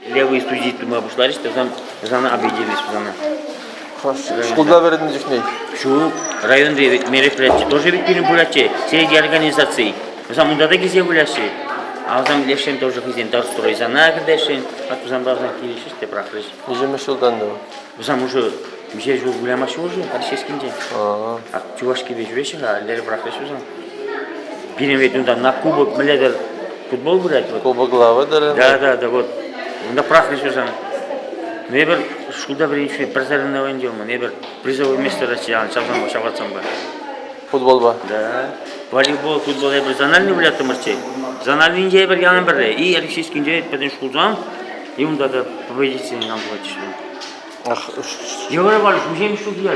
Левый судить тума пуҫларӗҫ те сана обиделись сана. Шкулта вӗреннӗ чухне? Ҫук, районти ведь мероприяти тоже ведь пирӗн пулатчӗ, среди организаций. Вӗсем унта та килсе выляҫҫӗ. А вӗсем лешсем тоже хӑйсен стройсана кӗртесшӗн, а вӗсем вӗсем килӗшӗҫ те пӑрахрӗҫ. Миҫемӗш ҫултан та? Вӗсем уже миҫе ҫул вылямаҫҫӗ уже, Алексеевскинче. А Чувашкипе ҫӳреҫҫӗ-ха, лере пӑрахрӗҫ вӗсем. Пирӗн ведь унта на кубок мӗнле-тӗр футбол вылять вот. Кубок главы дыры. Да, вот. Унта пӑрахрӗҫ вӗсем. Ну, эпир шкулта вӗренӳ пӗр соревнование юлман. Эпир призовой место Россиян ҫавсанпа ҫавратсанпа. Футболпа? Да. Волейбол, футбол эпир зональный выляттӑмӑрччӗ. Зональныйнче эпир ялан пӗрле. И Алексеевскинче пӗтӗм шкултан, и унта та победительсене нам пулатчӗ. Йывӑр вар, хусем ҫук яр.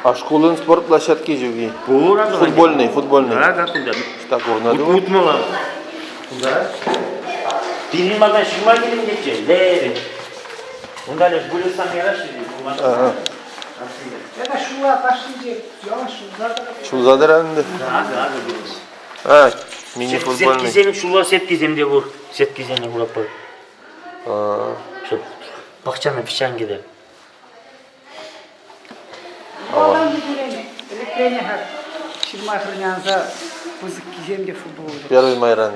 А шкулӑн спорт площадки ҫук-и? Пур. Футбольный, футбольный. Да, как кунта. Так курнӑ. Утмӑла. Кунта. Пирӗн малтан ҫырма килӗнчеччӗ. Лере. Унта леш выльӑхсам яраҫҫӗ. Это шула ташшинче ялан шулса тӑрать. Шулса тӑрать ӗнтӗ. Да, да, А, мини-футбольный. Сеткисем, шула сеткисем те пур. Сеткисене куратпӑр. Чтоб пахчана пӗҫҫан кӗтӗ. Малтан ӗлӗкренех ҫырма хӗрне анса пысӑккисем те футбол. Первый майран.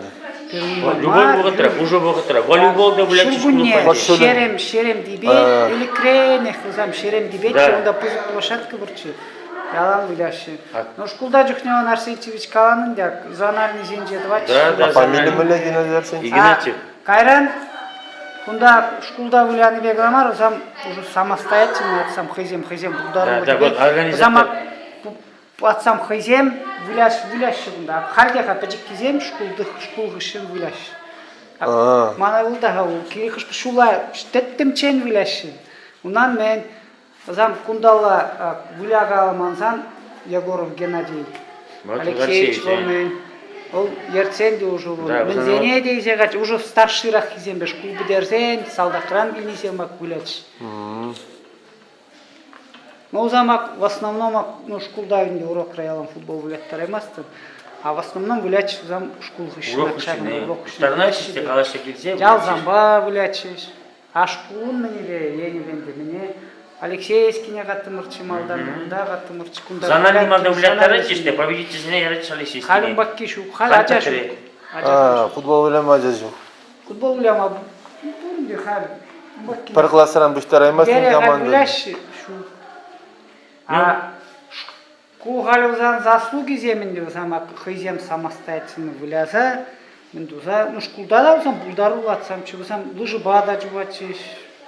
Любой вӑхӑтра, пушӑ вӑхӑтра. Волейбол та вылять. Ҫуркунне ҫерем, ҫерем типет, ӗлӗкренех вӗсем ҫерем типетчӗ, унта пысӑк площадка пурччӗ. Ялан выляҫҫӗ. Ну, шкулта чухне он Арсентьевич каланӑ ӗнтӗ, зональныйсенче тӑватчӗ. Да, да, А фамилия мӗнле Геннадий Арсентьевич? Игнатьев. Кайран кунта шкулта вылянипе кӑна мар, вӗсем уже самостоятельно атсам хӑйсем хӑйсем пултарулӑхӗпе. Да, да, вот организатор. Атсам хӑйсем выляҫ, выляҫҫӗ кунта. Халь те-ха пӗчӗккисем шкул, шкул хыҫҫӑн выляҫҫӗ. Мана вӑл-та-ха кирек хӑш ҫула тӗттӗмччен выляҫҫӗ. Унан мӗн вӗсем кунталла выляка мансан Егоров Геннадий Алексеевич вӑл мӗн вӑл ертсен те уже мӗнсене те илсе кать уже старшираххисемпе шкул пӗтерсен салтакран килнисем ак вылятчӗҫ. Ну, замок в основном ну, шкулта ӗнтӗ урокра ялан футбол выляттараймастӑн. А в основном вылятчӗҫ вӗсем шкул хыҫҫӑн. Урок хыҫҫӑн, урок хыҫҫӑн. те калаҫса килсе. Ялсампа вылятчӗҫ. А шкулӑн мӗнӗпе енӗпе мӗне Алексеевскине каттӑмӑрччӗ малтан, кунта каттӑмӑрччӗ, кунта. Зональный малтан выляттаратчӗҫ те, победительсене яратчӗҫ Алексеевскине. Халь ун пекки ҫук, халь ача ҫук. Футбол выляма ача ҫук. Футбол выляма пур ӗнтӗ халь. Пӗр класран пуҫтараймастӑн команда. Выляҫҫӗ ҫук. А ку халь вӗсен заслугисем ӗнтӗ вӗсем хӑйсем самостоятельно выляса, мӗн туса, ну шкулта та вӗсем пултаруллатсамччӗ, вӗсем лыжӑпа та чупатчӗҫ,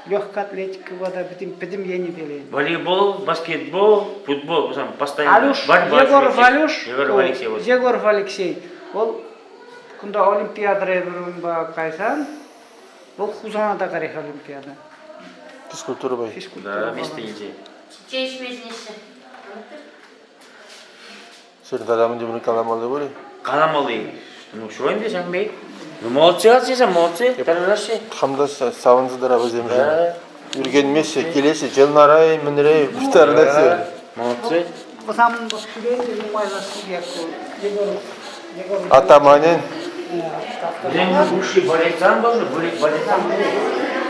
легкая атлетикӑпа та пӗтӗм, пӗтӗм енӗпелен. Волейбол, баскетбол, футбол вӗсем постоянно. Алюш, Егоров Алюш, Егоров Алексей. Егоров Алексей, вӑл кунта Олимпиадӑра эпир унпа кайсан, вӑл Хусана та карех Олимпиада. Физкультурӑпа. Физкультура. Да, вместе иди. Чей ӗҫме чӗнеҫҫӗ. Сир тата мӗн те каламалли пур-и? Каламалли. Ну, что ӗнтӗ ҫак пек? Ну, молодцы ачасем, молодцы, тӑрӑшаҫҫӗ. Хам та савӑнса тӑра вӗсемшӗн. Ӳркенмеҫҫӗ, килеҫҫӗ, челнарай, мӗнре пуҫтарӑнаҫҫӗ. Молодцы. Вӗсем ҫӳренӗ нумай заслуги Егор Егор Атаманӗн. Вӗсем бывший борецам тоже, борецам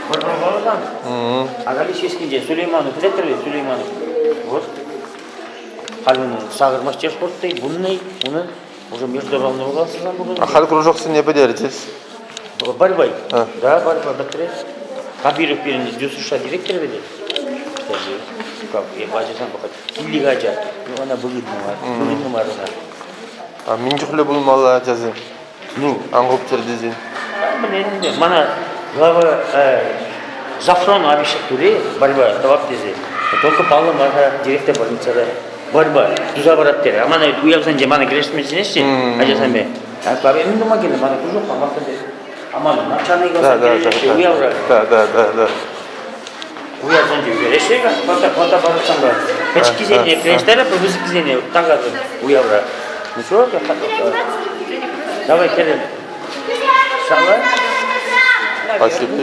Борбалдан. Агали Сескинче Сулейманов, пӗлетӗр Сулейманов. Вот. Халь унӑн сахӑр мастер спортти, вуннӑй, унӑн уже международный класса А халь кружоксене пӗтерчӗҫ. Борьбой. Да, борьба бӗтрӗ. Хабиров пирӗн ДЮСШ директорӗ вӗт. Как, я ачасем пӑхать. Килли ача. Ну, она выгодна мар. Выгодна мар ӑна. А мӗн чухлӗ пулмалла ачасем? Ну, ан хуптӑр тесен. Мана глава Зафрон обещать тури борьба тӑвап тесе. Только паллӑ мар директор больницада. Борьба туса парать терӗ. А мана уявсенче мана кӗрешме чӗнеҫҫӗ ачасемпе. А мӗн тума кирлӗ? Мана кружок памастӑн тесе. А мана начальник кӗрешеҫҫӗ уявра. Да, да, да, да. Уявсенче ӳкереҫҫӗ хвата хвата парассан та. Пӗчӗккисене кӗрештерӗп, пысӑккисене тагатӑп уявра. Ну что, давай, Керем. Шала. Спасибо.